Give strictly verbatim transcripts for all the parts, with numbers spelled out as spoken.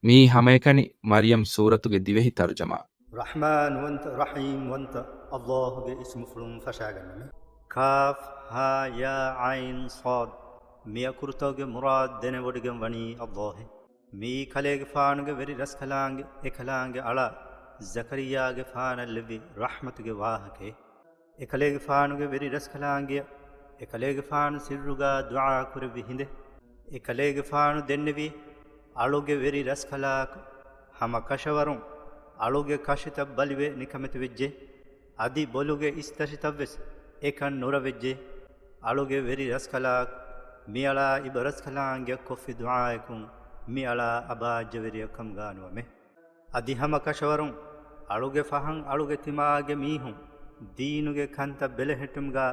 މިއީ ހަމައެކަނި މަރްޔަމް ސޫރަތުގެ ދިވެހި ތަރުޖަމާ. ރަޙްމާންވަންތަ ރަޙީމްވަންތަ އައްލާހުގެ އިސްމުފުޅުން ފަށާގަންނަމެ. ކާފް ހާ ޔާ ޢައިން ޞާދް. މި އަކުރުތަކުގެ މުރާދު ދެނެވޮޑިގެން ވަނީ އައްލާހެ. މިއީ ކަލޭގެފާނުގެ ވެރި ރަސްކަލާނގެ އެކަލާނގެ އަޅާ ޒަކަރިއްޔާގެފާނަށް ލެއްވި ރަޙްމަތުގެ ވާހަކައެއް. އެކަލޭގެފާނުގެ ވެރި ރަސްކަލާނގެއަށް އެކަލޭގެފާނު ސިއްރުގާ ދުޢާ ކުރެއްވި ހިނދެއް. އެކަލޭގެފާނު ދެންނެވީ، އަޅުގެ ވެރި ރަސްކަލާކޮ، ހަމަ ކަށަވަރުން އަޅުގެ ކަށިތައް ބަލިވެ ނިކަމެތި ވެއްޖެ. އަދި ބޮލުގެ އިސްތަށިތައްވެސް އެކަން ނުރަވެއްޖެ. އަޅުގެ ވެރި ރަސްކަލާކޮ، މިއަޅާ އިބަރަސްކަލާނގެއަށް ކޮށްފި ދުޢާއަކުން މިއަޅާ އަބާއްޖަވެރިއަކަށް ކަމުގާ ނުވަމެ. އަދި ހަމަ ކަށަވަރުން އަޅުގެ ފަހަން އަޅުގެ ތިމާގެ މީހުން ދީނުގެ ކަންތައް ބެލެހެއްޓުމުގާ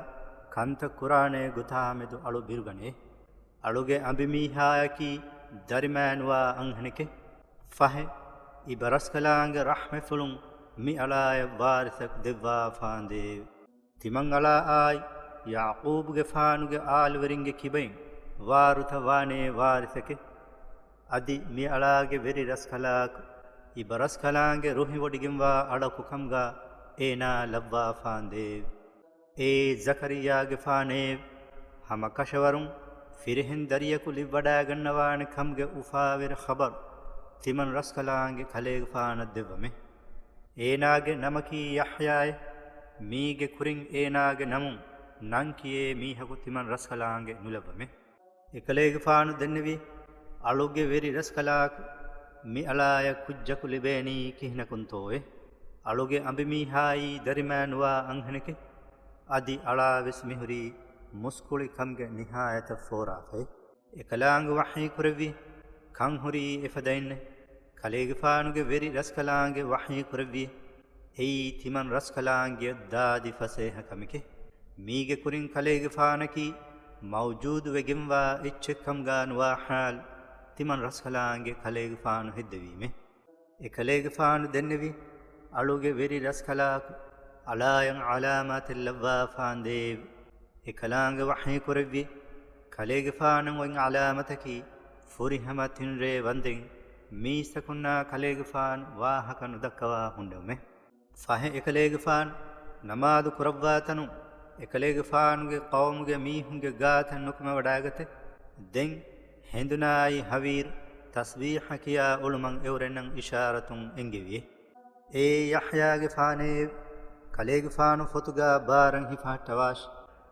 ކަންތައް ކުރާނޭ ގޮތާމެދު އަޅު ބިރުގަނޭ. އަޅުގެ އަނބިމީހާޔަކީ ދަރިމާނުވާ އަންހެނެކޭ. ފަހެ، އިބަރަސްކަލާނގެ ރަޙްމަތްފުޅުން މި އަޅާޔަށް ވާރިސަކު ދެއްވާފާނދޭވެ. ތިމަން އަޅާއާއި ޔަޢުޤޫބުގެފާނުގެ އާލުވެރިންގެ ކިބައިން ވާރުތަ ވާނޭ ވާރިސެކެ. އަދި މި އަޅާގެ ވެރި ރަސްކަލާކު، އިބަރަސްކަލާނގެ ރުހިވޮޑިގެންވާ އަޅަކު ކަމުގާ އޭނާ ލައްވާފާނދޭވެ. އޭ ޒަކަރިއްޔާގެފާނޭވެ! ހަމަ ކަށަވަރުން ފިރިހެން ދަރިޔަކު ލިއްވަޑާގަންނަވާނެ ކަމުގެ އުފާވެރި ޚަބަރު ތިމަން ރަސްކަލާނގެ ކަލޭގެފާނަށް ދެއްވަމެ. އޭނާގެ ނަމަކީ ޔަޙްޔާއޭ. މީގެ ކުރިން އޭނާގެ ނަމުން ނަންކިޔޭ މީހަކު ތިމަން ރަސްކަލާނގެ ނުލައްވަމެ. އެކަލޭގެފާނު ދެންނެވި، އަޅުގެ ވެރި ރަސްކަލާކު، މި އަޅާޔަށް ކުއްޖަކު ލިބޭނީ ކިހިނަކުންތޯއޭ؟ އަޅުގެ އަނބިމީހާއީ ދަރިމާ ނުވާ އަންހެނެކޭ. އަދި އަޅާވެސް މިހުރީ މުސްކުޅި ކަމުގެ ނިހާޔަތަށް ފޯރާފައި. އެކަލާނގެ ވަޙީ ކުރެއްވި، ކަން ހުރީ އެފަދައިންނޭ. ކަލޭގެފާނުގެ ވެރި ރަސްކަލާނގެ ވަޙީ ކުރެއްވި، އެއީ ތިމަން ރަސްކަލާނގެ ދާދި ފަސޭހަ ކަމެކޭ. މީގެ ކުރިން ކަލޭގެފާނަކީ މައުޖޫދު ވެގެންވާ އެއްޗެއް ކަމުގާ ނުވާ ޙާލު ތިމަން ރަސްކަލާނގެ ކަލޭގެފާނު ހެއްދެވީމޭ. އެކަލޭގެފާނު ދެންނެވި، އަޅުގެ ވެރި ރަސްކަލާކު، އަޅާޔަށް ޢަލާމާތެއް ލައްވާފާނދޭވެ. އެކަލާނގެ ވަޙީ ކުރެއްވި، ކަލޭގެފާނަށް އޮތް ޢަލާމަތަކީ ފުރިހަމަ ތިންރޭ ވަންދެން މީސްތަކުންނާ ކަލޭގެފާނު ވާހަކަ ނުދައްކަވާ ހުންނެވުމޭ. ފަހެ އެކަލޭގެފާނު ނަމާދު ކުރައްވާ ތަނުން އެކަލޭގެފާނުގެ ޤައުމުގެ މީހުންގެ ގާތަށް ނުކުމެވަޑާގަތެ. ދެން ހެނދުނާއި ހަވީރު ތަސްބީޙަ ކިޔާ އުޅުމަށް އެއުރެންނަށް އިޝާރަތުން އެންގެވިއޭ. އޭ ޔަޙްޔާގެފާނޭ! ކަލޭގެފާނު ފޮތުގާ ބާރަށް ހިފަހައްޓަވާށި!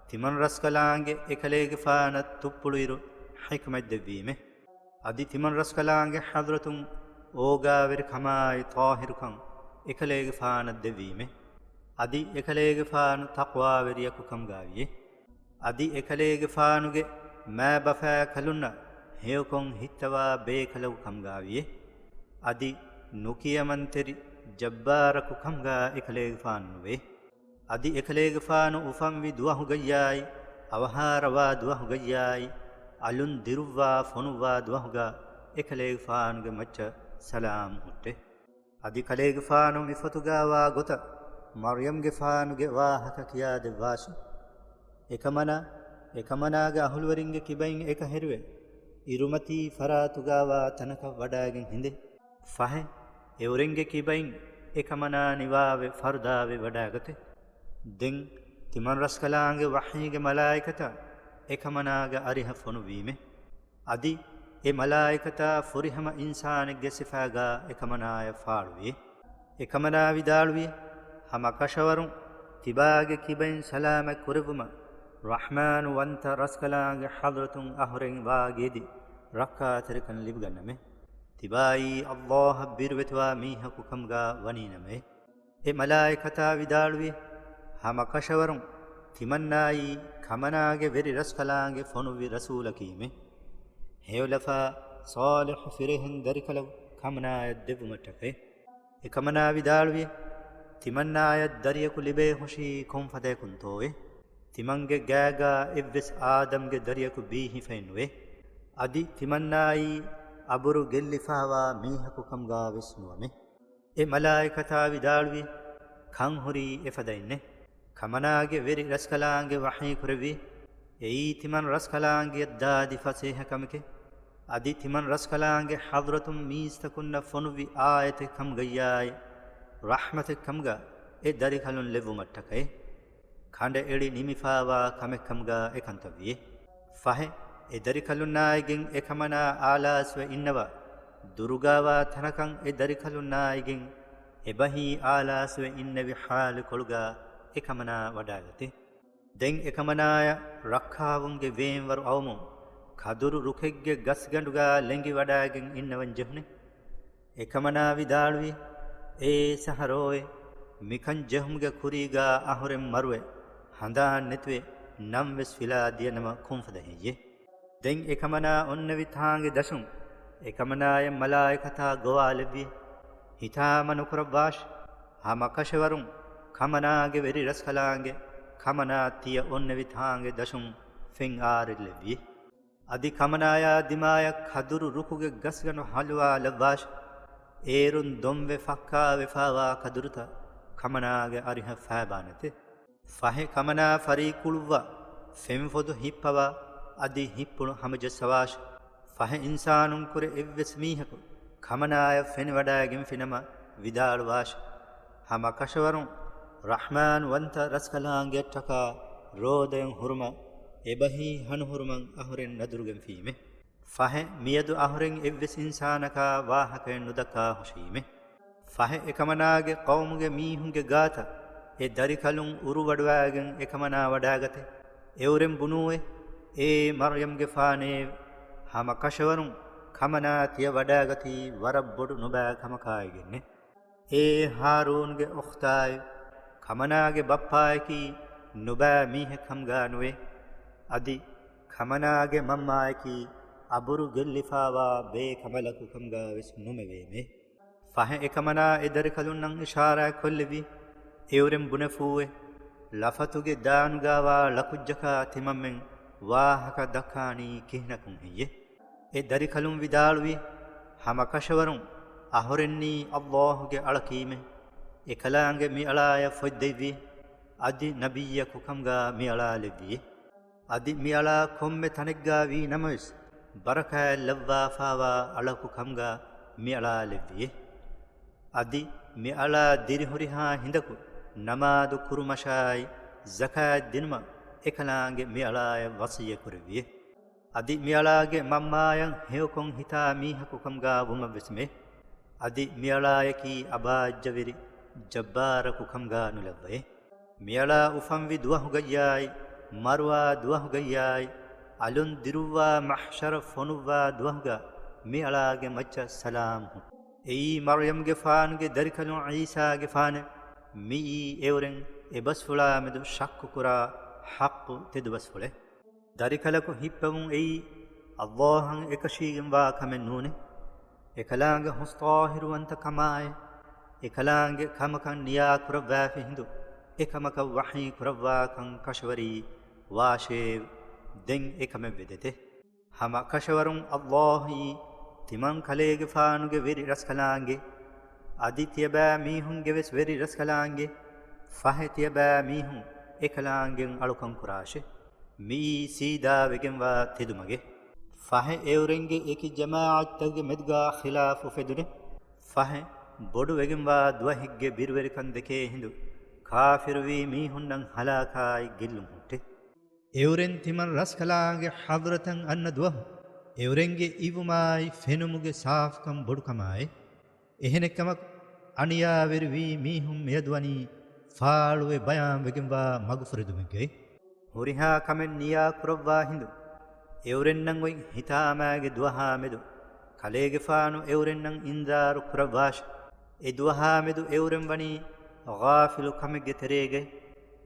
ތިމަން ރަސްކަލާނގެ އެކަލޭގެފާނަށް ތުއްޕުޅުއިރު ޙިކްމަތް ދެއްވީމޭ. އަދި ތިމަން ރަސްކަލާނގެ ޙަޟްރަތުން އޯގާވެރިކަމާއި ޠާހިރުކަން އެކަލޭގެފާނަށް ދެއްވީމޭ. އަދި އެކަލޭގެފާނު ތަޤްވާވެރިޔަކު ކަމުގާވިޔޭ. އަދި އެކަލޭގެފާނުގެ މާބަފާކަލުންނަށް ހެޔޮކޮށް ހިއްތަވާ ބޭކަލަކު ކަމުގާވިޔޭ. އަދި ނުކިޔަމަންތެރި ޖައްބާރަކު ކަމުގާ އެކަލޭގެފާނު ނުވޭ. އަދި އެކަލޭގެފާނު އުފަންވި ދުވަހުގައްޔާއި، އަވަހާރަވާ ދުވަހުގައްޔާއި، އަލުން ދިރުއްވާ ފޮނުއްވާ ދުވަހުގަ އެކަލޭގެފާނުގެ މައްޗަށް ސަލާމް ހުއްޓޭ. އަދި ކަލޭގެފާނު މިފޮތުގާވާ ގޮތަށް މަރްޔަމްގެފާނުގެ ވާހަކަ ކިޔާދެއްވާށި. އެކަމަނާ، އެކަމަނާގެ އަހުލުވެރިންގެ ކިބައިން އެކަހެރިވެ، އިރުމަތީ ފަރާތުގާވާ ތަނަކަށް ވަޑާގެން ހިނދެ. ފަހެ، އެއުރެންގެ ކިބައިން އެކަމަނާ ނިވާވެ ފަރުދާވެ ވަޑާގަތެ. ދެން ތިމަން ރަސްކަލާނގެ ވަޙީގެ މަލާއިކަތާ އެކަމަނާގެ އަރިހަށް ފޮނުއްވީމެ. އަދި އެ މަލާއިކަތާ ފުރިހަމަ އިންސާނެއްގެ ސިފާގާ އެކަމަނާޔަށް ފާޅުވި. އެކަމަނާ ވިދާޅުވި، ހަމަ ކަށަވަރުން ތިބާގެ ކިބައިން ސަލާމަތް ކުރެއްވުމަށް ރަޙްމާނު ވަންތަ ރަސްކަލާނގެ ޙަޟްރަތުން އަހުރެން ވާގިއެދި ރައްކާތެރިކަން ލިބިގަންނަމޭ. ތިބާއީ ﷲ އަށް ބިރުވެތިވާ މީހަކު ކަމުގާ ވަނީނަމޭ. އެ މަލާއިކަތާ ވިދާޅުވި، ހަމަ ކަށަވަރުން ތިމަންނާއީ ކަމަނާގެ ވެރި ރަސްކަލާނގެ ފޮނުއްވި ރަސޫލަކީމެ. ހެޔޮލަފާ ޞާލިޙު ފިރިހެން ދަރިކަލަކު ކަމަނާޔަށް ދެއްވުމަށްޓަކައި. އެކަމަނާ ވިދާޅުވި، ތިމަންނާޔަށް ދަރިޔަކު ލިބޭ ހުށީ ކޮންފަދަޔަކުންތޯއޭ؟ ތިމަންގެ ގާގާ އެއްވެސް އާދަމްގެ ދަރިޔަކު ބީހިފައެއްނުވޭ. އަދި ތިމަންނާއީ އަބުރު ގެއްލިފާވާ މީހަކު ކަމުގާވެސް ނުވަމެ. އެ މަލާއިކަތާ ވިދާޅުވި، ކަން ހުރީ އެފަދައިންނޭ. ކަމަނާގެ ވެރި ރަސްކަލާނގެ ވަޙީ ކުރެއްވި، އެއީ ތިމަން ރަސްކަލާނގެއަށް ދާދި ފަސޭހަ ކަމެކޭ. އަދި ތިމަން ރަސްކަލާނގެ ޙަޟްރަތުން މީސްތަކުންނަށް ފޮނުއްވި އާޔަތެއް ކަމުގައްޔާއި، ރަޙްމަތެއް ކަމުގަ އެ ދަރިކަލުން ލެއްވުމަށްޓަކައި، ކަނޑައެޅި ނިމިފާވާ ކަމެއް ކަމުގަ އެކަންތައް ވިއެ. ފަހެ، އެ ދަރިކަލުންނާއިގެން އެކަމަނާ އާލާސްވެ އިންނަވާ، ދުރުގާވާ ތަނަކަށް އެ ދަރިކަލުންނާއިގެން އެބަހީ އާލާސްވެ އިންނެވި ޙާލުކޮޅުގަ އެކަމަނާ ވަޑާގަތެ. ދެން އެކަމަނާޔަށް ރައްކާވުންގެ ވޭންވަރު އައުމުން، ކަދުރު ރުކެއްގެ ގަސްގަނޑުގަ ލެނގިވަޑާގެން އިންނަވަން ޖެހުނެ. އެކަމަނާ ވިދާޅުވި، އޭ ސަހަރޯއޭ، މިކަން ޖެހުމުގެ ކުރީގަ އަހުރެން މަރުވެ، ހަނދާން ނެތުވެ، ނަން ވެސް ފިލާ ދިޔަނަމަ ކޮންފަދަ ހެއްޔޭ؟ ދެން އެކަމަނާ އޮންނެވި ތާނގެ ދަށުން އެކަމަނާޔަށް މަލާއިކަތާ ގޮވާލެއްވި، ހިތާމަ ނުކުރައްވާށި. ހަމަ ކަށަވަރުން ކަމަނާގެ ވެރި ރަސްކަލާނގެ ކަމަނާ ތިޔަ އޮންނެވި ތާނގެ ދަށުން ފެން އާރެއްލެއްވި. އަދި ކަމަނާޔާ ދިމާޔަށް ކަދުރު ރުކުގެ ގަސްގަނޑު ހަލުވާލައްވާށި. އޭރުން ދޮންވެ ފައްކާވެފާވާ ކަދުރުތައް ކަމަނާގެ އަރިހަށް ފައިބާނެތެ. ފަހެ ކަމަނާ ފަރީ ކުޅުއްވާ، ފެންފޮދު ހިއްޕަވާ، އަދި ހިއްޕުޅު ހަމަޖައްސަވާށި. ފަހެ އިންސާނުންކުރެ އެއްވެސް މީހަކު ކަމަނާޔަށް ފެނިވަޑައިގެންފިނަމަ ވިދާޅުވާށި. ހަމަ ކަށަވަރުން ރަޙްމާން ވަންތަ ރަސްކަލާނގެއަށްޓަކާ ރޯދައެއް ހުރުމަށް އެބަހީ ހަނުހުރުމަށް އަހުރެން ނަދުރުގެންފީމެ. ފަހެ މިއަދު އަހުރެން އެއްވެސް އިންސާނަކާ ވާހަކައެއް ނުދައްކާ ހުށީމެ. ފަހެ އެކަމަނާގެ ޤައުމުގެ މީހުންގެ ގާތަށް އެ ދަރިކަލުން އުރުވަޑުވާގެން އެކަމަނާ ވަޑާގަތެ. އެއުރެން ބުނޫއެ، އޭ މަރްޔަމްގެފާނޭ، ހަމަ ކަށަވަރުން ކަމަނާ ތިޔަ ވަޑާގަތީ ވަރަށް ބޮޑު ނުބައި ކަމަކާއިގެންނެ. އޭ ހާރޫންގެ އުޚްތާއޭ، ކަމަނާގެ ބައްޕާޔަކީ ނުބައި މީހެއް ކަމުގަ ނުވޭ. އަދި ކަމަނާގެ މަންމާޔަކީ އަބުރު ގެއްލިފާވާ ބޭކަނބަލަކު ކަމުގަ ވެސް ނުމެވޭމެ. ފަހެ އެކަމަނާ އެ ދަރިކަލުންނަށް އިޝާރާތް ކޮށްލެއްވި، އެއުރެން ބުނެފޫއެ، ލަފަތުގެ ދާނުގާވާ ޅަކުއްޖަކާ ތިމަންމެން ވާހަކަ ދައްކާނީ ކިހިނަކުން ހެއްޔެ؟ އެ ދަރިކަލުން ވިދާޅުވި، ހަމަ ކަށަވަރުން އަހުރެންނީ ﷲ ގެ އަޅަކީމެ. އެކަލާނގެ މިއަޅާޔަށް ފޮތްދެއްވި، އަދި ނަބިއްޔަކު ކަމުގަ މިއަޅާ ލެއްވި. އަދި މިއަޅާ ކޮންމެ ތަނެއްގަ ވީ ނަމަވެސް، ބަރަކާތް ލައްވާފާވާ އަޅަކު ކަމުގަ މިއަޅާ ލެއްވި. އަދި މިއަޅާ ދިރިހުރިހާ ހިނދަކު ނަމާދު ކުރުމަށާއި ޒަކާތް ދިނުމަށް އެކަލާނގެ މިއަޅާޔަށް ވަޞިއްޔަތް ކުރެއްވި. އަދި މިއަޅާގެ މަންމާޔަށް ހެޔޮކޮން ހިތާ މީހަކު ކަމުގަ ވުމަށްވެސް މެ. އަދި މިއަޅާޔަކީ އަބާއްޖަވެރި ޖައްބާރަކު ކަމުގަ ނުލައްވައެ. މިއަޅާ އުފަންވި ދުވަހުގައްޔާއި، މަރުވާ ދުވަހުގައްޔާއި، އަލުން ދިރުއްވާ މަޙްޝަރަށް ފޮނުއްވާ ދުވަހުގަ މިއަޅާގެ މައްޗަށް ސަލާމް ހުއްޓި. އެއީ މަރްޔަމްގެފާނުގެ ދަރިކަލުން ޢީސާގެފާނެ. މިއީ އެއުރެން އެބަސްފުޅާމެދު ޝައްކުކުރާ ޙައްޤު ތެދުބަސްފުޅެއް. ދަރިކަލަކު ހިއްޕެވުން އެއީ ﷲ އަށް އެކަށީގެންވާ ކަމެއް ނޫނޭ. އެކަލާނގެ ހުސްޠާހިރުވަންތަ ކަމާއި، އެކަލާނގެ ކަމަކަށް ނިޔާކުރައްވާފި ހިނދު، އެކަމަކަށް ވަޙީ ކުރައްވާކަން ކަށަވަރީ ވާށޭ. ދެން އެކަމެއް ވެދެތެ. ހަމަ ކަށަވަރުން ﷲ އީ ތިމަން ކަލޭގެފާނުގެ ވެރި ރަސްކަލާނގެ، އަދި ތިޔަބައިމީހުންގެ ވެސް ވެރި ރަސްކަލާނގެ. ފަހެ ތިޔަބައިމީހުން އެކަލާނގެން އަޅުކަން ކުރާށޭ. މިއީ ސީދާ ވެގެންވާ ތެދުމަގެއް. ފަހެ އެއުރެންގެ އެކި ޖަމާޢަތްތަކުގެ މެދުގާ ޚިލާފު އުފެދުނެ. ފަހެ ބޮޑު ވެގެންވާ ދުވަހެއްގެ ބިރުވެރިކަން ދެކޭ ހިނދު، ކާފިރުވީ މީހުންނަށް ހަލާކާއި ގެއްލުން ހުއްޓި. އެއުރެން ތިމަން ރަސްކަލާނގެ ޙަޟްރަތަށް އަންނަ ދުވަހު، އެއުރެންގެ އިވުމާއި ފެނުމުގެ ސާފުކަން ބޮޑުކަމާއި، އެހެނެއްކަމަކު، އަނިޔާވެރިވީ މީހުން މިއަދުވަނީ ފާޅުވެ ބަޔާންވެގެންވާ މަގުފުރެދުމެއްގައި. ހުރިހާ ކަމެއް ނިޔާ ކުރައްވާ ހިނދު، އެއުރެންނަށް އޮތް ހިތާމައިގެ ދުވަހާ މެދު، ކަލޭގެފާނު އެއުރެންނަށް އިންޒާރު ކުރައްވާށި. އެ ދުވަހާ މެދު އެއުރެން ވަނީ ޣާފިލު ކަމެއްގެ ތެރޭގައި،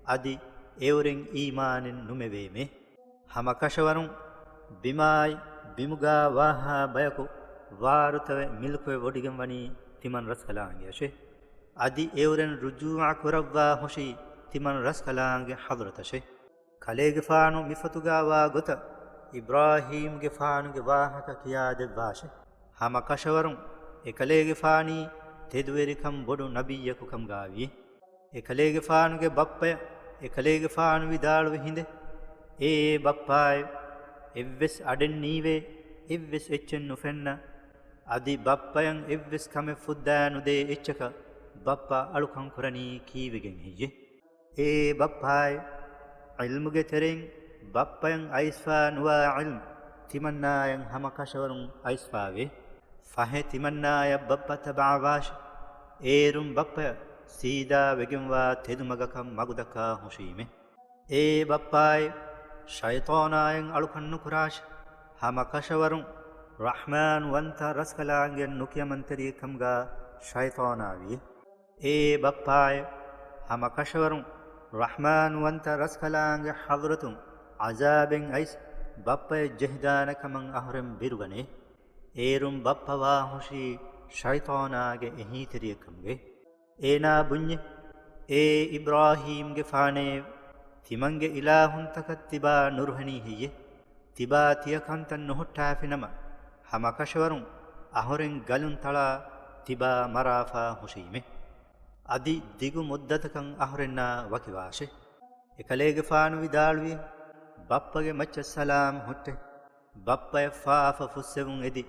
އަދި އެއުރެން އީމާނެއް ނުމެވޭމެ. ހަމަ ކަށަވަރުން ބިމާއި، ބިމުގާ ވާހާ ބަޔަކު ވާރުތަވެ މިލްކުވެ ވޮޑިގެން ވަނީ ތިމަން ރަސްކަލާނގެއަށެ. އަދި އެއުރެން ރުޖޫޢަ ކުރައްވާ ހުށީ ތިމަން ރަސްކަލާނގެ ޙަޟްރަތަށެ. ކަލޭގެފާނު މިފޮތުގާ ވާ ގޮތަށް އިބްރާހީމްގެފާނުގެ ވާހަކަ ކިޔާދެއްވާށެ. ހަމަ ކަށަވަރުން އެކަލޭގެފާނީ ތެދުވެރިކަން ބޮޑު ނަބިއްޔަކު ކަމުގާވިއެ. އެކަލޭގެފާނުގެ ބައްޕަޔަށް އެކަލޭގެފާނު ވިދާޅުވި ހިނދެއް، އޭ ބައްޕާއޭ، އެއްވެސް އަޑެއް ނީވޭ، އެއްވެސް އެއްޗެއް ނުފެންނަ. އަދި ބައްޕަޔަށް އެއްވެސް ކަމެއް ފުއްދާ ނުދޭ އެއްޗަކަށް ބައްޕަ އަޅުކަން ކުރަނީ ކީއްވެގެން ހެއްޔެ؟ އޭ ބައްޕާއޭ! ޢިލްމުގެ ތެރެއިން ބައްޕަޔަށް އައިސްފާ ނުވާ ޢިލްމު ތިމަންނާޔަށް ހަމަ ކަށަވަރުން އައިސްފާވޭ. ފަހެ ތިމަންނާޔަށް ބައްޕަ ތަބަޢަވާށި! އޭރުން ބައްޕަޔަށް ސީދާ ވެގެންވާ ތެދުމަގަކަށް މަގުދައްކާ ހުށީމެ. އޭ ބައްޕާއޭ! ޝައިޠާނާޔަށް އަޅުކަން ނުކުރާށި! ހަމަ ކަށަވަރުން ރަޙްމާންވަންތަ ރަސްކަލާނގެ ނުކިޔަމަންތެރިއެއް ކަމުގަ ޝައިޠާނާވިއޭ. އޭ ބައްޕާއޭ! ހަމަ ކަށަވަރުން ރަޙްމާންވަންތަ ރަސްކަލާނގެ ޙަޟްރަތުން ޢަޒާބެއް އައިސް ބައްޕަޔަށް ޖެހިދާނެ ކަމަށް އަހުރެން ބިރުގަނޭ. އޭރުން ބައްޕަ ވާހުށީ ޝައިޠާނާގެ އެހީތެރިއެއް ކަމުގައި. އޭނާ ބުންޏޭ، އޭ އިބްރާހީމްގެފާނޭ! ތިމަންގެ އިލާހުންތަކަށް ތިބާ ނުރުހެނީ ހެއްޔެ؟ ތިބާ ތިޔަ ކަންތައް ނުހުއްޓާފިނަމަ، ހަމަ ކަށަވަރުން އަހުރެން ގަލުން ތަޅާ ތިބާ މަރާފާ ހުށީމެ. އަދި ދިގު މުއްދަތަކަށް އަހުރެންނާ ވަކިވާށޭ. އެކަލޭގެފާނު ވިދާޅުވި، ބައްޕަގެ މައްޗަށް ސަލާމް ހުއްޓޭ. ބައްޕަޔަށް ފާފަ ފުއްސެވުން އެދި،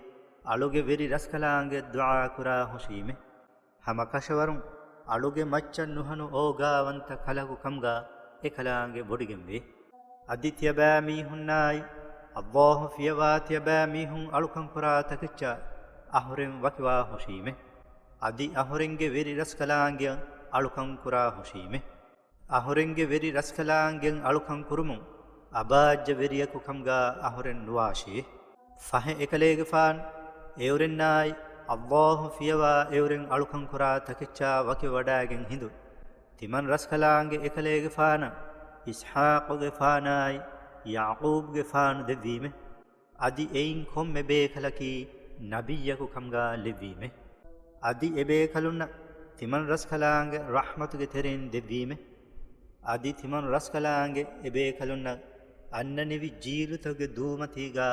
އަޅުގެ ވެރި ރަސްކަލާނގެ ދުޢާ ކުރާ ހުށީމެ. ހަމަ ކަށަވަރުން އަޅުގެ މައްޗަށް ނުހަނު އޯގާވަންތަ ކަލަކު ކަމުގަ އެކަލާނގެ ބޮޑިގެންވޭ. އަދި ތިޔަބައިމީހުންނާއި، ﷲ ފިޔަވާ ތިޔަބައިމީހުން އަޅުކަން ކުރާ ތަކެއްޗާ އަހުރެން ވަކިވާ ހުށީމެ. އަދި އަހުރެންގެ ވެރި ރަސްކަލާނގެއަށް އަޅުކަން ކުރާ ހުށީމެ. އަހުރެންގެ ވެރި ރަސްކަލާނގެން އަޅުކަން ކުރުމުން އަބާއްޖަ ވެރިޔަކު ކަމުގަ އަހުރެން ނުވާށި. ފަހެ އެކަލޭގެފާނު އެއުރެންނާއި، ﷲ ފިޔަވާ އެއުރެން އަޅުކަން ކުރާ ތަކެއްޗާ ވަކިވަޑައިގެން ހިނދު، ތިމަން ރަސްކަލާނގެ އެކަލޭގެފާނަށް އިސްޙާޤުގެފާނާއި، ޔަޢުޤޫބުގެފާނު ދެއްވީމެ. އަދި އެއިން ކޮންމެ ބޭކަލަކީ ނަބިއްޔަކު ކަމުގަ ލެއްވީމެ. އަދި އެބޭކަލުންނަށް ތިމަން ރަސްކަލާނގެ ރަޙްމަތުގެ ތެރެއިން ދެއްވީމެ. އަދި ތިމަން ރަސްކަލާނގެ އެބޭކަލުންނަށް އަންނަނިވި ޖީލުތަކުގެ ދޫމަތީގަ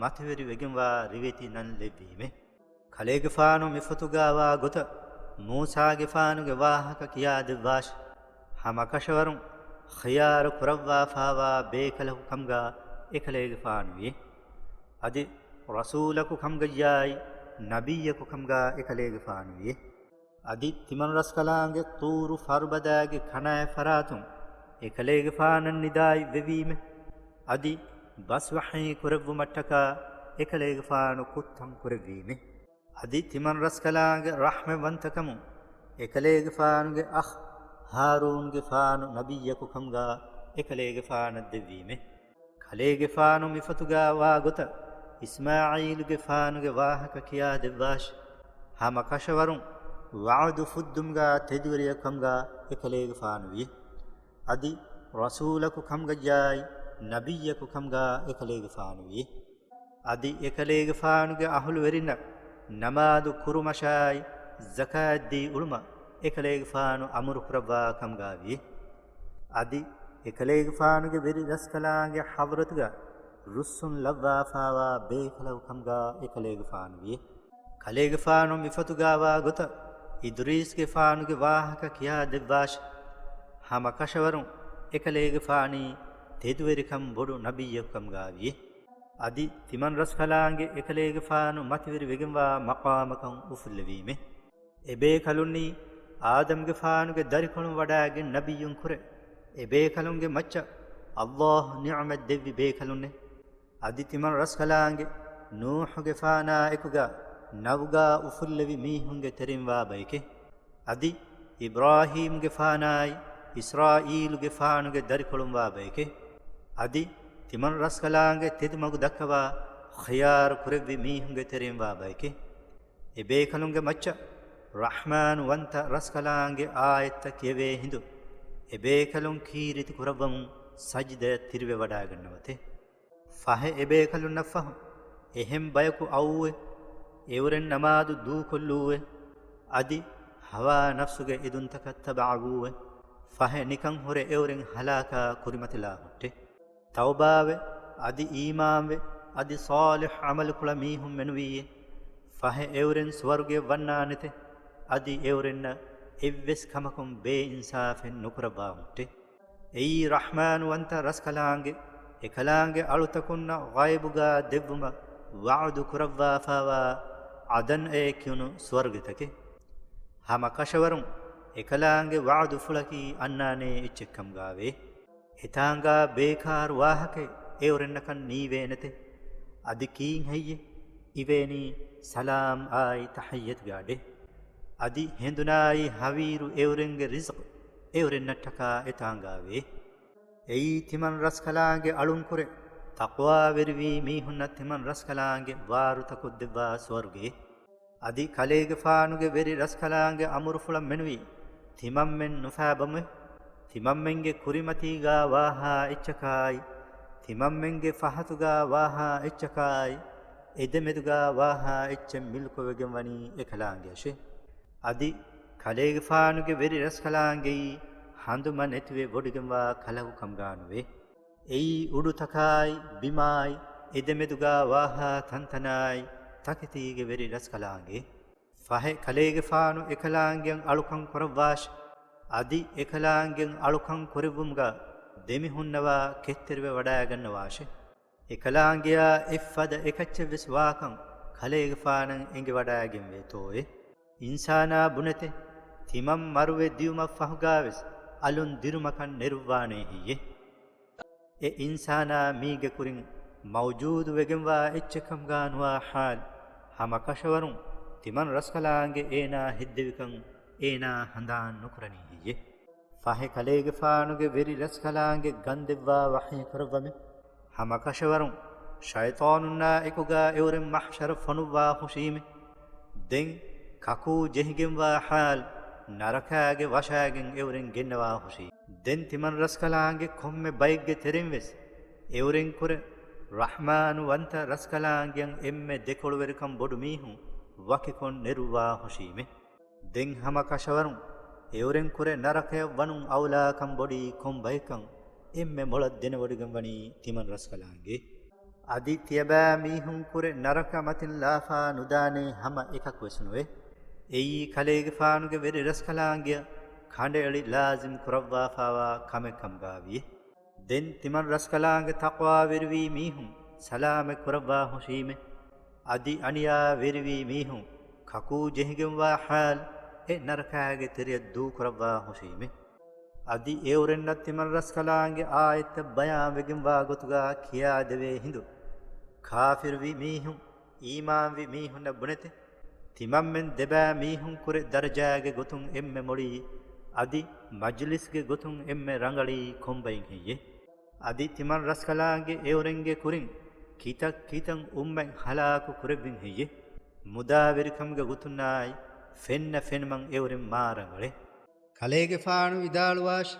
މަތިވެރިވެގެންވާ ރިވެތި ނަން ލެއްވީމެ. ކަލޭގެފާނު މިފޮތުގަވާ ގޮތަށް މޫސާގެފާނުގެ ވާހަކަ ކިޔާދެއްވާށި! ހަމަކަށަވަރުން ޚިޔާރު ކުރައްވާފާވާ ބޭކަލަކު ކަމުގަ އެކަލޭގެފާނުވި. އަދި ރަސޫލަކު ކަމުގައްޔާއި، ނަބިއްޔަކު ކަމުގަ އެކަލޭގެފާނުވި. އަދި ތިމަން ރަސްކަލާނގެ ޠޫރު ފަރުބަދާގެ ކަނާތް ފަރާތުން އެކަލޭގެފާނަށް ނިދާއެއް ވެވީމެ. އަދި ބަސް ވަޙީ ކުރެއްވުމަށްޓަކާ އެކަލޭގެފާނު ކުއްތަން ކުރެއްވީމެ. އަދި ތިމަން ރަސްކަލާނގެ ރަޙްމަތްވަންތަކަމުން އެކަލޭގެފާނުގެ އަޚް ހާރޫންގެފާނު ނަބިއްޔަކު ކަމުގަ އެކަލޭގެފާނަށް ދެއްވީމެ. ކަލޭގެފާނު މިފޮތުގަ ވާ ގޮތަށް އިސްމާޢީލުގެފާނުގެ ވާހަކަ ކިޔާދެއްވާށި! ހަމަކަށަވަރުން ވަޢުދު ފުއްދުމުގަ ތެދުވެރިޔަކު ކަމުގަ އެކަލޭގެފާނުވި. އަދި ރަސޫލަކު ކަމުގައްޔާއި، ނަބިއްޔަކު ކަމުގަ އެކަލޭގެފާނުވި. އަދި އެކަލޭގެފާނުގެ އަހުލުވެރިންނަށް ނަމާދު ކުރުމަށާއި، ޒަކާތް ދީ އުޅުމަށް އެކަލޭގެފާނު އަމުރު ކުރައްވާ ކަމުގަވި. އަދި އެކަލޭގެފާނުގެ ވެރި ރަސްކަލާނގެ ޙަޟްރަތުގަ ރުއްސުން ލައްވާފާވާ ބޭކަލަކު ކަމުގަ އެކަލޭގެފާނުވި. ކަލޭގެފާނު މިފޮތުގަވާ ގޮތަށް އިދުރީސްގެފާނުގެ ވާހަކަ ކިޔާދެއްވާށި! ހަމަކަށަވަރުން އެކަލޭގެފާނީ ތެދުވެރިކަން ބޮޑު ނަބިއްޔަކު ކަމުގަވި. އަދި ތިމަން ރަސްކަލާނގެ އެކަލޭގެފާނު މަތިވެރިވެގެންވާ މަޤާމަކަށް އުފުއްލެވީމެ. އެބޭކަލުންނީ އާދަމްގެފާނުގެ ދަރިކޮޅުން ވަޑައިގެން ނަބިއްޔުން ކުރެ، އެބޭކަލުންގެ މައްޗަށް ﷲ ނިޢުމަތް ދެއްވި ބޭކަލުންނެ. އަދި ތިމަން ރަސްކަލާނގެ ނޫޙުގެފާނާ އެކުގަ ނަވުގަ އުފުއްލެވި މީހުންގެ ތެރެއިންވާ ބައެކެ. އަދި އިބްރާހީމްގެފާނާއި، އިސްރާއީލުގެފާނުގެ ދަރިކޮޅުންވާ ބައެކެ. އަދި ތިމަން ރަސްކަލާނގެ ތެދުމަގު ދައްކަވާ ޚިޔާރު ކުރެއްވި މީހުންގެ ތެރެއިންވާ ބައެކެ. އެބޭކަލުންގެ މައްޗަށް ރަޙްމާންވަންތަ ރަސްކަލާނގެ އާޔަތްތައް ކިޔެވޭ ހިނދު، އެބޭކަލުން ކީރިތި ކުރައްވަމުން ސަޖިދަޔަށް ތިރިވެވަޑައިގަންނަވަތެ. ފަހެ އެބޭކަލުންނަށްފަހު އެހެން ބަޔަކު އައޫއެ، އެއުރެން ނަމާދު ދޫކޮށްލޫއެ، އަދި ހަވާ ނަފްސުގެ އެދުންތަކަށް ތަބަޢަވޫއެ، ފަހެ ނިކަން ހުރެ އެއުރެން ހަލާކާ ކުރިމަތިލާ ހުއްޓެ. ތައުބާވެ، އަދި އީމާންވެ، އަދި ޞާލިޙް ޢަމަލުކުޅަ މީހުން މެނުވީއޭ، ފަހެ އެއުރެން ސުވަރުގެއަށް ވަންނާނެތެ، އަދި އެއުރެންނަށް އެއްވެސް ކަމަކުން ބޭއިންސާފެއް ނުކުރައްވާ ހުއްޓެ. އެއީ ރަޙްމާންވަންތަ ރަސްކަލާނގެ އެކަލާނގެ އަޅުތަކުންނަށް ޣައިބުގަ ދެއްވުމަށް ވަޢުދު ކުރައްވާފާވާ ޢަދަން އޭ ކިޔުނު ސުވަރުގެތަކެއް. ހަމަ ކަށަވަރުން އެކަލާނގެ ވަޢުދުފުޅަކީ އަންނާނޭ އެއްޗެއްކަމުގާވޭ. އެތާނގާ ބޭކާރު ވާހަކައެއް އެއުރެންނަކަށް ނީވޭނެތެ. އަދި ކީއްހެއްޔެ؟ އިވޭނީ ސަލާމް އާއި ތަޙިއްޔަތުގެ އަޑެއް. އަދި ހެނދުނާއި ހަވީރު އެއުރެންގެ ރިޒްޤު އެއުރެންނަށްޓަކާ އެތާނގާވޭ. އެއީ ތިމަން ރަސްކަލާނގެ އަޅުންކުރެ ތަޤްވާވެރިވީ މީހުންނަށް ތިމަން ރަސްކަލާނގެ ވާރުތަކޮށްދެއްވާ ސުވަރުގެ. އަދި ކަލޭގެފާނުގެ ވެރި ރަސްކަލާނގެ އަމުރުފުޅަށް މެނުވީ، ތިމަންމެން ނުފާބަމު، ތިމަންމެންގެ ކުރިމަތީގާ ވާހާ އެއްޗަކާއި، ތިމަންމެންގެ ފަހަތުގާ ވާހާ އެއްޗަކާއި، އެދެމެދުގާ ވާހާ އެއްޗެއް މިލްކުވެގެން ވަނީ އެކަލާނގެއަށެ. އަދި ކަލޭގެފާނުގެ ވެރި ރަސްކަލާނގެއީ ހަނދުމަ ނެތިވެ ވޮޑިގެންވާ ކަލަކު ކަމުގާނުވޭ. އެއީ އުޑުތަކާއި ބިމާއި އެދެމެދުގާ ވާހާ ތަންތަނާއި ތަކެތީގެ ވެރި ރަސްކަލާނގެ. ފަހެ ކަލޭގެފާނު އެކަލާނގެއަށް އަޅުކަން ކުރައްވާށި. އަދި އެކަލާނގެއަށް އަޅުކަން ކުރެއްވުމުގަ ދެމިހުންނަވާ ކެތްތެރިވެ ވަޑައިގަންނަވާށެ. އެކަލާނގެއާ އެއްފަދަ އެކައްޗެއްވެސް ވާކަން ކަލޭގެފާނަށް އެނގިވަޑައިގެންވޭތޯއޭ؟ އިންސާނާ ބުނެތެ، ތިމަން މަރުވެ ދިޔުމަށް ފަހުގާވެސް އަލުން ދިރުމަކަށް ނެރުއްވާނޭ ހެއްޔެ؟ އެ އިންސާނާ މީގެ ކުރިން މައުޖޫދުވެގެންވާ އެއްޗެއްކަމުގާ ނުވާ ޙާލް، ހަމަ ކަށަވަރުން ތިމަން ރަސްކަލާނގެ އޭނާ ހެއްދެވިކަން އޭނާ ހަނދާން ނުކުރަނީ ހެއްޔެ؟ ފަހެ ކަލޭގެފާނުގެ ވެރި ރަސްކަލާނގެ ގަންދެއްވާ ވަޙީ ކުރައްވަމެ. ހަމަ ކަށަވަރުން ޝައިޠާނުންނާ އެކުގާ އެއުރެން މަޙްޝަރަށް ފޮނުއްވާ ހުށީމެ. ދެން ކަކޫ ޖެހިގެންވާ ޙާލް، ނަރަކާގެ ވަށާގެން އެއުރެން ގެންނަވާ ހުށީ. ދެން ތިމަން ރަސްކަލާނގެ ކޮންމެ ބައެއްގެ ތެރެއިން ވެސް އެއުރެން ކުރެ ރަޙްމާނު ވަންތަ ރަސްކަލާނގެއަށް އެންމެ ދެކޮޅުވެރިކަން ބޮޑު މީހުން ވަކިކޮށް ނެރުއްވާ ހުށީމެ. ދެން ހަމަ ކަށަވަރުން އެއުރެން ކުރެ ނަރަކަޔަށް ވަނުން އައުލާކަން ބޮޑީ ކޮން ބައެއްކަން އެންމެ މޮޅަށް ދެނެވޮޑިގެން ވަނީ ތިމަން ރަސްކަލާނގެ. އަދި ތިޔަބައިމީހުން ކުރެ ނަރަކަ މަތިން ލާފާ ނުދާނޭ ހަމަ އެކަކުވެސް ނުވޭ. އެއީ ކަލޭގެފާނުގެ ވެރި ރަސްކަލާނގެއަށް ކަނޑައެޅި ލާޒިމް ކުރައްވާފާވާ ކަމެއް ކަމުގާވިޔޭ. ދެން ތިމަން ރަސްކަލާނގެ ތަޤްވާވެރިވީ މީހުން ސަލާމަތް ކުރައްވާ ހުށީމެ. އަދި އަނިޔާވެރިވީ މީހުން ކަކޫ ޖެހިގެންވާ ޙާލް އެ ނަރަކާގެ ތެރެއަށް ދޫކުރައްވާ ހުށީމެ. އަދި އެއުރެންނަށް ތިމަން ރަސްކަލާނގެ އާޔަތްތައް ބަޔާންވެގެންވާ ގޮތުގާ ކިޔާދެވޭ ހިނދު، ކާފިރުވި މީހުން އީމާންވި މީހުންނަށް ބުނެތެ، ތިމަންމެން ދެބައި މީހުން ކުރެ ދަރަޖާގެ ގޮތުން އެންމެ މޮޅީ، އަދި މަޖްލިސްގެ ގޮތުން އެންމެ ރަނގަޅީ ކޮންބައިން ހެއްޔެ؟ އަދި ތިމަން ރަސްކަލާނގެ އެއުރެންގެ ކުރިން ކިތައް ކިތައް އުއްމަތް ހަލާކު ކުރެއްވިން ހެއްޔެ؟ މުދާވެރިކަމުގެ ގޮތުންނާއި ފެންނަ ފެނުމަށް އެއުރެން މާ ރަނގަޅޭ. ކަލޭގެފާނު ވިދާޅުވާށި،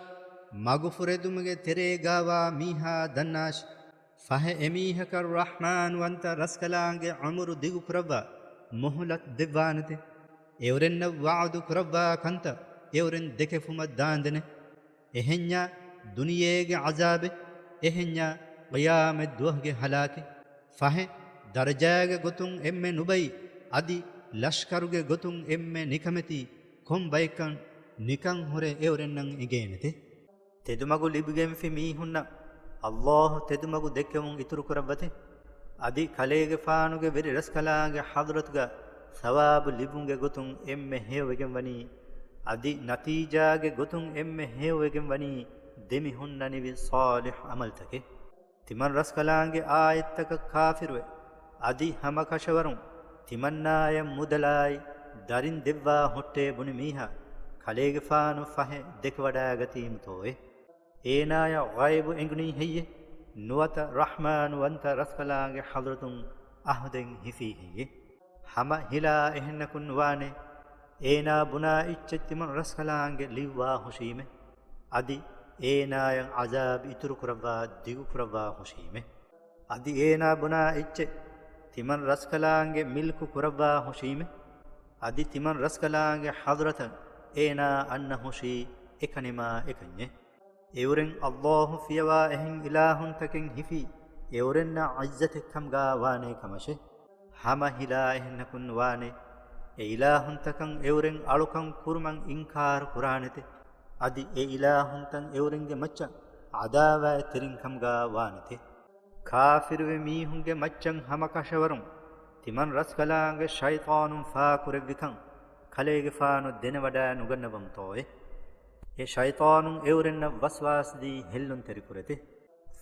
މަގުފުރެދުމުގެ ތެރޭގާވާ މީހާ ދަންނާށި، ފަހެ އެމީހަކަށް ރަޙްމާންވަންތަ ރަސްކަލާނގެ އުމުރު ދިގު ކުރައްވާ މުހުލަތު ދެއްވާނެތެ. އެއުރެންނަށް ވަޢުދު ކުރައްވާ ކަންތައް އެއުރެން ދެކެފުމަށް ދާންދެނެ. އެހެންޏާ ދުނިޔޭގެ ޢަޒާބެއް، އެހެންޏާ ޤިޔާމަތް ދުވަހުގެ ހަލާކެއް. ފަހެ ދަރަޖާގެ ގޮތުން އެންމެ ނުބައި، އަދި ލަޝްކަރުގެ ގޮތުން އެންމެ ނިކަމެތި ކޮން ބައެއްކަން ނިކަން ހުރެ އެއުރެންނަށް އެނގޭނެތެ. ތެދުމަގު ލިބިގެންފި މީހުންނަށް ﷲ ތެދުމަގު ދެއްކެވުން އިތުރުކުރައްވަތެ. އަދި ކަލޭގެފާނުގެ ވެރި ރަސްކަލާނގެ ޙަޟްރަތުގަ ސަވާބު ލިބުމުގެ ގޮތުން އެންމެ ހެޔޮވެގެން ވަނީ، އަދި ނަތީޖާގެ ގޮތުން އެންމެ ހެޔޮވެގެން ވަނީ ދެމިހުންނަނިވި ޞާލިޙު ޢަމަލުތަކެއް. ތިމަން ރަސްކަލާނގެ އާޔަތްތަކަށް ކާފިރުވެ، އަދި ހަމަކަށަވަރުން ތިމަންނާޔަށް މުދަލާއި ދަރިން ދެއްވާ ހުއްޓޭ ބުނި މީހާ ކަލޭގެފާނު ފަހެ ދެކެވަޑައިގަތީމުތޯއޭ؟ އޭނާޔަށް ޣައިބު އެނގުނީ ހެއްޔެ؟ ނުވަތަ ރަޙްމާނުވަންތަ ރަސްކަލާނގެ ޙަޟްރަތުން އަހުދެއް ހިފީ ހެއްޔެ؟ ހަމަ ހިލާ އެހެންނަކުން ނުވާނެ. އޭނާ ބުނާ އެއްޗެއް ތިމަން ރަސްކަލާނގެ ލިޔުއްވާ ހުށީމެ. އަދި އޭނާޔަށް ޢަޒާބް އިތުރުކުރައްވާ ދިގުކުރައްވާ ހުށީމެ. އަދި އޭނާ ބުނާ އެއްޗެއް ތިމަން ރަސްކަލާނގެ މިލްކު ކުރައްވާ ހުށީމެ. އަދި ތިމަން ރަސްކަލާނގެ ޙަޟްރަތަށް އޭނާ އަންނަ ހުށީ އެކަނިމާ އެކަންޏެ. އެއުރެން ﷲ ފިޔަވާ އެހެން އިލާހުންތަކެއް ހިފީ އެއުރެންނަށް ޢިއްޒަތެއްކަމުގާ ވާނޭ ކަމަށެ. ހަމަ ހިލާ އެހެންނަކުން ނުވާނެ. އެ އިލާހުންތަކަށް އެއުރެން އަޅުކަން ކުރުމަށް އިންކާރު ކުރާނެތެ. އަދި އެ އިލާހުންތައް އެއުރެންގެ މައްޗަށް ޢަދާވާތްތެރިން ކަމުގާ ވާނެތެ. ކާފިރުވި މީހުންގެ މައްޗަށް ހަމަކަށަވަރުން ތިމަން ރަސްކަލާނގެ ޝައިޠާނުން ފާކުރެއްވިކަން ކަލޭގެފާނު ދެނެވަޑައި ނުގަންނަވަމުތޯއެ؟ އެ ޝައިޠާނުން އެއުރެންނަށް ވަސްވާސްދީ ހެއްލުންތެރިކުރެތެ.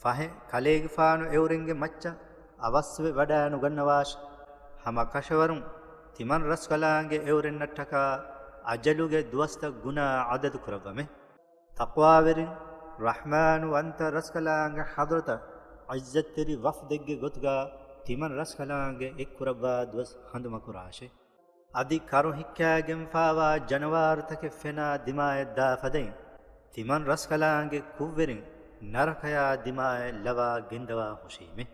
ފަހެ، ކަލޭގެފާނު އެއުރެންގެ މައްޗަށް އަވަސްވެ ވަޑައި ނުގަންނަވާށި. ހަމަކަށަވަރުން ތިމަން ރަސްކަލާނގެ އެއުރެންނަށްޓަކާ އަޖަލުގެ ދުވަސްތައް ގުނާ އަދަދު ކުރައްވަމެ. ތަޤްވާވެރިން ރަޙްމާނު ވަންތަ ރަސްކަލާނގެ ޙަޟްރަތަށް ޢިއްޒަތްތެރި ވަފްދެއްގެ ގޮތުގަ ތިމަން ރަސްކަލާނގެ އެއްކުރައްވާ ދުވަސް ހަނދުމަކުރާށޭ. އަދި ކަރު ހިއްކާގެންފާވާ ޖަނަވާރުތަކެއް ފެނާ ދިމާއަށް ދާ ފަދައިން، ތިމަން ރަސްކަލާނގެ ކުށްވެރިން ނަރަކަޔާ ދިމާއަށް ލަވާ ގެންދަވާ ހުށީމެ.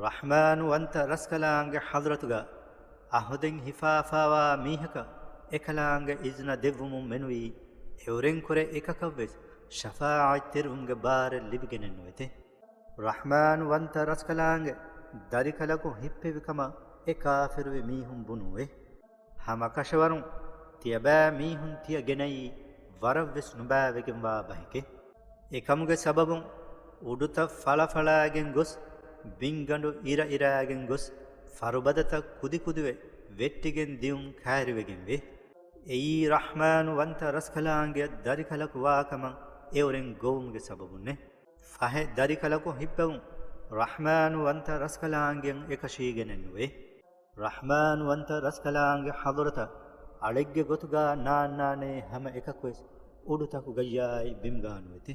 ރަޙްމާނު ވަންތަ ރަސްކަލާނގެ ޙަޟްރަތުގަ އަހުދެއް ހިފާފާވާ މީހަކަށް އެކަލާނގެ އިޒުނަ ދެއްވުމުން މެނުވީ، އެއުރެންކުރެ އެކަކަށްވެސް ޝަފާޢަތްތެރިވުމުގެ ބާރެއް ލިބިގެނެއްނުވެތެ. ރަޙްމާނު ވަންތަ ރަސްކަލާނގެ ދަރިކަލަކު ހިއްޕެވި ކަމަށް އެ ކާފިރުވި މީހުން ބުނުވޭ. ހަމަކަށަވަރުން ތިޔަބައި މީހުން ތިޔަ ގެނައީ ވަރަށްވެސް ނުބައިވެގެންވާ ބަހެކޭ. އެކަމުގެ ސަބަބުން އުޑުތައް ފަޅަފަޅާގެން ގޮސް، ބިންގަނޑު އިރައިރާގެން ގޮސް، ފަރުބަދަތައް ކުދިކުދިވެ ވެއްޓިގެން ދިއުން ކައިރިވެގެންވޭ. އެއީ ރަޙްމާނު ވަންތަ ރަސްކަލާނގެ ދަރިކަލަކު ވާކަމަށް އެއުރެން ގޮވުމުގެ ސަބަބުންނޭ. ފަހެ ދަރިކަލަކު ހިއްޕެވުން ރަޙްމާނު ވަންތަ ރަސްކަލާނގެއަށް އެކަށީގެނެއްނުވޭ. ރަޙްމާނު ވަންތަ ރަސްކަލާނގެ ޙަޟްރަތަށް އަޅެއްގެ ގޮތުގަ ނާންނާނޭ ހަމަ އެކަކުވެސް އުޑުތަކުގައްޔާއި ބިމްގާނުވެތެ.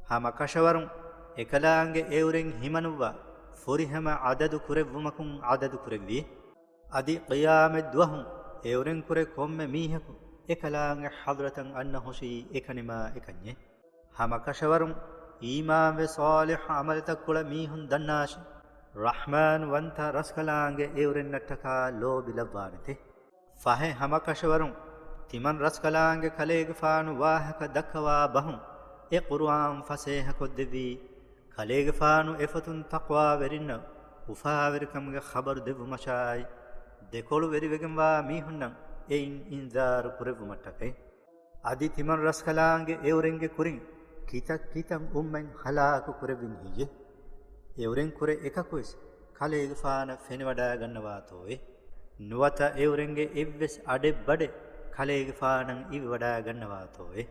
ހަމަކަށަވަރުން އެކަލާނގެ އެއުރެން ހިމަނުއްވާ ފުރިހަމަ އަދަދު ކުރެއްވުމަކުން އަދަދު ކުރެއްވި. އަދި ޤިޔާމަތް ދުވަހު އެއުރެންކުރެ ކޮންމެ މީހަކު އެކަލާނގެ ޙަޟްރަތަށް އަންނަ ހުށީ އެކަނިމާ އެކަންޏެ. ހަމަކަށަވަރުން އީމާންވެ ޞާލިޙު ޢަމަލުތައް ކުޅަ މީހުން ދަންނާށި، ރަޙްމާން ވަންތަ ރަސްކަލާނގެ އެއުރެންނަށްޓަކާ ލޯބި ލައްވާނެތެ. ފަހެ ހަމަކަށަވަރުން ތިމަން ރަސްކަލާނގެ ކަލޭގެފާނު ވާހަކަ ދައްކަވާ ބަހުން އެ ޤުރުއާން ފަސޭހަކޮށްދެއްވީ، ކަލޭގެފާނު އެފަތުން ތަޤްވާވެރިންނަށް އުފާވެރިކަމުގެ ޚަބަރު ދެއްވުމަށާއި، ދެކޮޅުވެރިވެގެންވާ މީހުންނަށް އެއިން އިންޒާރު ކުރެއްވުމަށްޓަކައި. އަދި ތިމަން ރަސްކަލާނގެ އެއުރެންގެ ކުރިން ކިތައް ކިތައް އުއްމަތް ހަލާކު ކުރެއްވިން ހެއްޔެވެ؟ އެއުރެންކުރެ އެކަކުވެސް ކަލޭގެފާނަށް ފެނިވަޑައިގަންނަވާތޯއެވެ؟ ނުވަތަ އެއުރެންގެ އެއްވެސް އަޑެއް ބަޑެއް ކަލޭގެފާނަށް އިވިވަޑައިގަންނަވާތޯއެވެ؟